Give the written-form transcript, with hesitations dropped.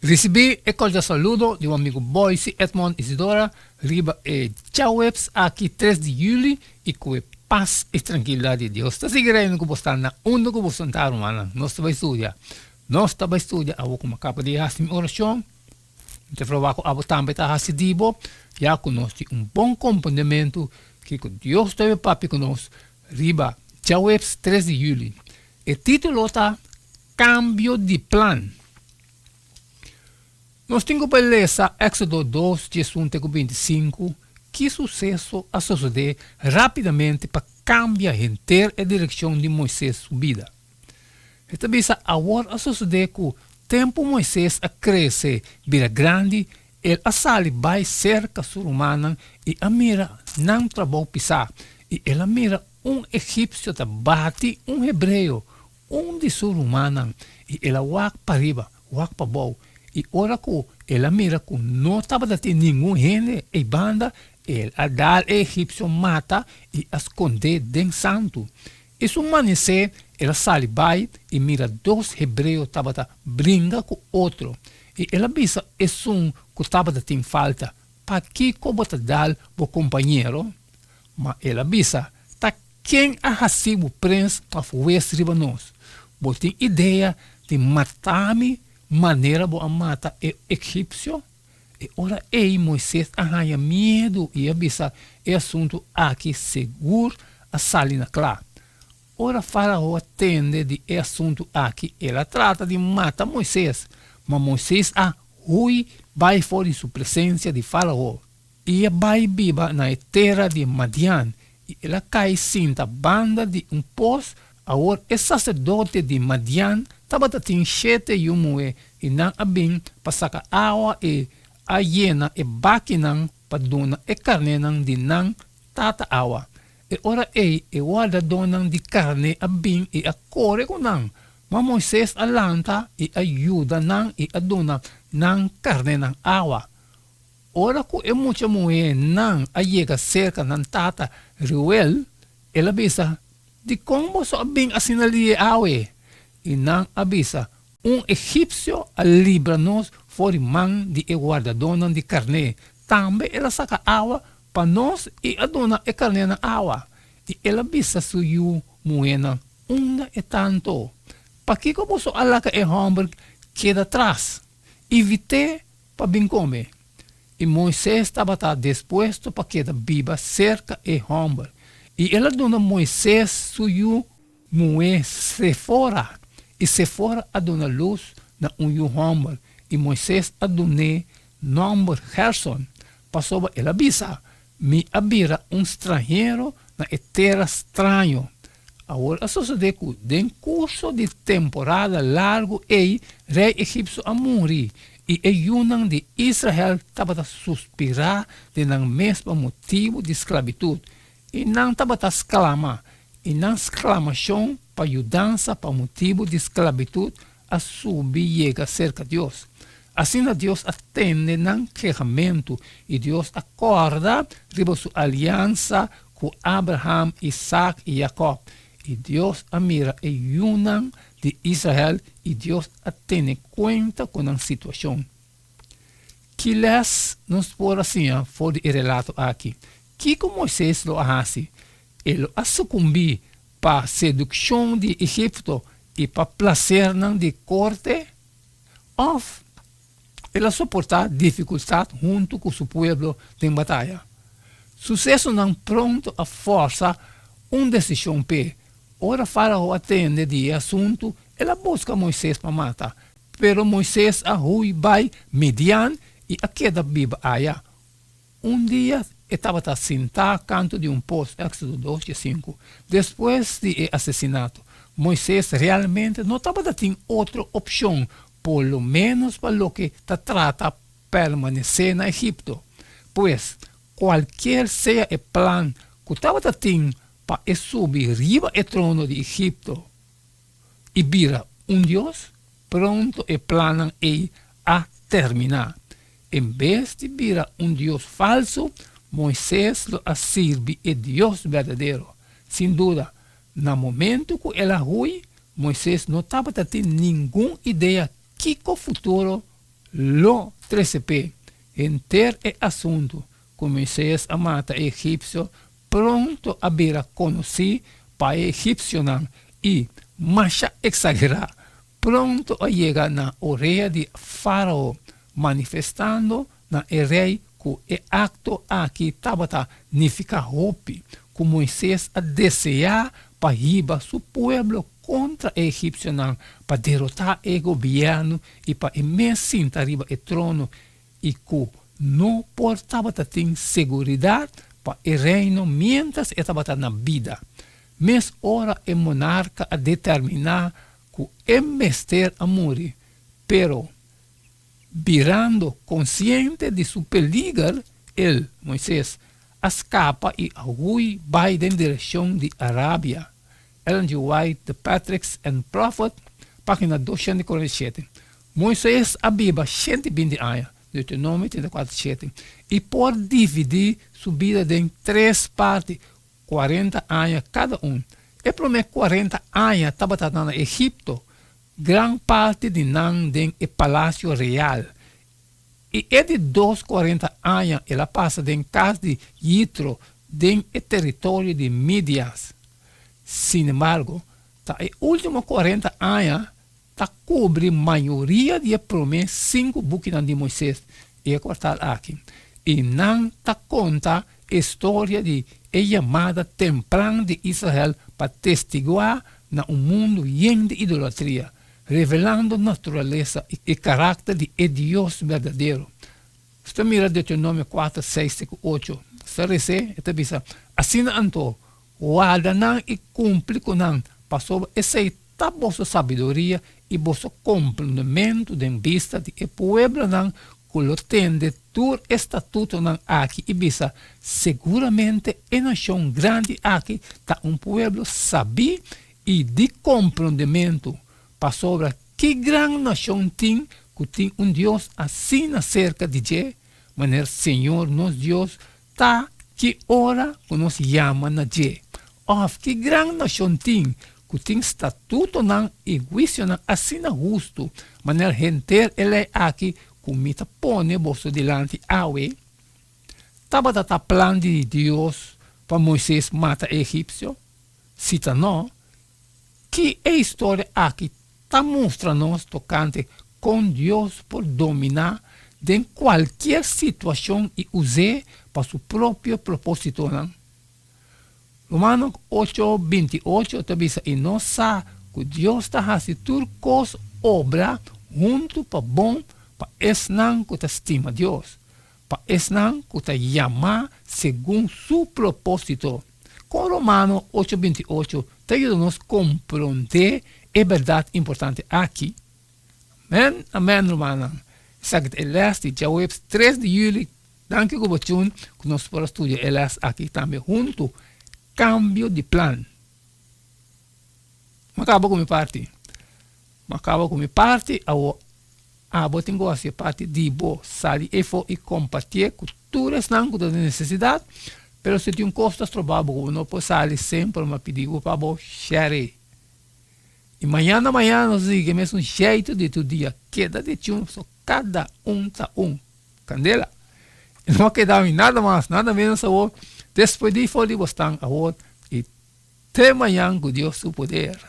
Risibí e kordial saludo di bo amigu Boyce Edmond Isidora riba e djaweps aki tres di juli i ku e pas i trankilidat di Dios ta sigui reina ku bo sta na unda ku bo sentá rumannan. Nos ta bai studia. Nos ta bai studia awor ku mi a kaba di hasi mi orashon. Mi ta proba ku abo tambe ta hasi di bo ya ku nos tin un bon komprendementu kiko Dios ta bai papia ku nos riba djaweps tres di juli. E título ta Kambio di plan. Nos tin ku bai lesa Éksodo dos, diesun te ku bintisinku, ki suseso a sosodé rápidamente pa kambia henter e direkshon di Moises su bida. E ta bisa, Awor a sosodé ku tempu Moises a krese bira grandi, el a sali bai serka su rumannan i a mira nan trabou pisá, i el a mira un egipsio ta bati un hebreo, Un di su rumannan, i el a wak pariba, wak pabou, i ora ku el a mira ku no tabata tin ningun hende ei banda, el a dal e egipsio mata i a skond'é den santu. I su manisé el a sali bai i mira dos hebreo tabata bringa ku otro, i el a bisa esun ku tabata tin falta, Pakiko bo ta dal bo kompañero? Ma el a bisa, Ta ken a hasi bo prens òf hues riba nos? Bo tin idea di mata mi manera bo a mata e egipsio? E ora ei Moises a haña miedu i a bisa, E asuntu aki sigur a sali na kla. Ora Fárao a tende di e asuntu aki, el a trata di mata Moises, ma Moises a hui bai for di su presensia di Fárao. I a bai biba na e tera di Madian, i el a kai sinta banda di un pos. Awor e saserdote di Madian tabata tin shete yu muhé, i nan a bin pa saka awa i a yena e bakinan pa duna e karnénan di nan tata awa. E ora ei e wardadónan di karné a bin i a kore ku nan, ma Moises a lanta i a yuda nan i a duna nan karnénan awa. Ora ku e mucha muhénan a yega serka nan tata Reuel, el a bisa, Dikon boso a bin asina lié awe? I nan a bisa, Un egipsio a libra nos for di man di e wardadónan di karné. Tambe el a saka awa pa nos i a duna e karnénan awa. I el a bisa su yu muhénan, Unda e ta anto? Pakiko boso a laga e hòmber keda tras? Invit'é pa bin kome. I Moises tabata dispuesto pa keda biba serka e hòmber. I el a duna Moises su yu muhé Sefora, i Sefora a duna lus na un yu hòmber, i Moises a dun'é nòmber Gerson, pasobra el a bisa, Mi a bira un stranhero na e tera straño. Awor a sosodé ku den kurso di temporada largu ei rei egipsio a muri, i e yunan di Israel tabata suspirá den nan mes pa motibu di sklabitut, i nan tabata sklama, i nan sklamashon pa yudansa pa motibu di sklabitut a subi yega serka Dios. Asina Dios a tende nan kehamentu, i Dios a kòrda riba su aliansa ku Abraham, Isak i Jakòb. I Dios a mira e yunan di Israel, i Dios a tene kuenta ku nan situashon. Ki lès nos por a siña for di e relato aki? Kiko Moises lo a hasi? E lo a sukumbí pa sedukshon di Egipto i pa plasernan di korte? Òf el a soportá difikultat huntu ku su pueblo den bataya? Susesonan pronto a fòrsa un desishon p'e. Ora Fárao a tende di e asuntu, el a buska Moises pa mata. Pero Moises a hui bai Midian i a keda biba aya. Un dia e tabata sintá kantu di un pos, Éksodo dos dje sinku. Despues di e asesinato, Moises realmente no tabata tin otro opshon, por lo ménos pa loke ta trata permanesé na Egipto. Pues, kualkier sea e plan ku tabata tin pa e subi riba e trono di Egipto i bira un dios, pronto e plannan ei a terminá. En bes di bira un dios falsu, Moises lo a sirbi e Dios berdadero. Sin duda, na momentu ku el a hui, Moises no tabata tin ningun idea kiko futuro. lo trese p'e. Henter e asuntu ku Moises a mata e egipsio pronto a bira konosí pa e egipsionan i, masha eksagerá, pronto a yega na orea di Fárao, manifestando na e rei ku e akto aki tabata nifiká hopi, ku Moises a deseá pa hiba su pueblo kontra e egipsionan pa derotá e gobièrnu i pa e mes sinta riba e trono i ku no por tabata tin seguridat pa e reino miéntras e tabata na bida. Mes ora e monarka a determiná ku e mester a muri, pero birando konsiente di su peliger, el, Moises, a skapa i a hui bai den direkshon di Arabia. Ellen G. White, The Patriarchs and Prophet, página 247. Moises a biba 120 aña, Deuteronomio 34, 7, i por dividí su bida den tres parti, 40 aña kada un. E promé 40 aña tabata na Egipto, gran parti di nan den e palasio real. I e di dos 40 aña el a pasa den kas di Yitro den e teritorio di Midian. Sinembargo, ta e último 40 aña ta kubri mayoria di e promé sinku bukinan di Moises i e kuartal aki, i nan ta konta e storia di e yamada tempran di Israel pa testiguá na un mundu yen di idolatria, revelando naturalesa i karakter di e Dios berdadero. Nos ta mira Deuteronomio 4, 6 te ku 8. Nos ta res'é, e ta bisa, Asina anto, warda nan i kumpli ku nan, pasobra esei ta boso sabiduria i boso komprondementu den bista di e pueblonan ku lo tende tur e statutonan aki i bisa, Seguramente e nashon grandi aki ta un pueblo sabí i di komprondementu, pasobra ki gran nashon tin ku tin un Dios asina serka di dje, manera Señor nos Dios ta ki ora ku nos yama na dje? Òf ki gran nashon tin ku tin statutonan i huisionan asina hustu manera henter e lei aki ku mi ta pone boso dilanti awe? Tabata ta plan di Dios pa Moises mata e egipsio? Si ta no, ki e historia aki ta mustra nos tokante kon Dios por dominá den kualkier situashon i us'é pa su propio propósitonan? Romano 8, 28 ta bisa, I nos sa ku Dios ta hasi tur kos obra huntu pa bon pa esnan ku ta stima Dios, pa esnan ku ta yamá segun su propósito. Kon Romano 8, 28 ta yuda nos komprondé e bèrdat importante aki? Amèn, amèn, rumannan. Esaki ta e lès di djaweps 3 di yüli. Danki ku bo tune ku nos por a studia e lès aki tambe huntu. Kambio di plan. M'a kaba ku mi parti. M'a kaba ku mi parti, awo abo tin ku hasi e parti di bo. Sali efo i kompartié ku tur esnan ku ta den nesesidat. Pero si tin un kos ta stroba bo ku bo no por sali semper, m'a pidi bo pa bo share. I mañana mañana nos ta sigui e mesun jeitu di tur dia. Keda di tune pasobra kada un ta un kandela. I no a keda mi nada mas nada menos awor. Despedí for di bosnan awor i te mañan ku Dios su poder.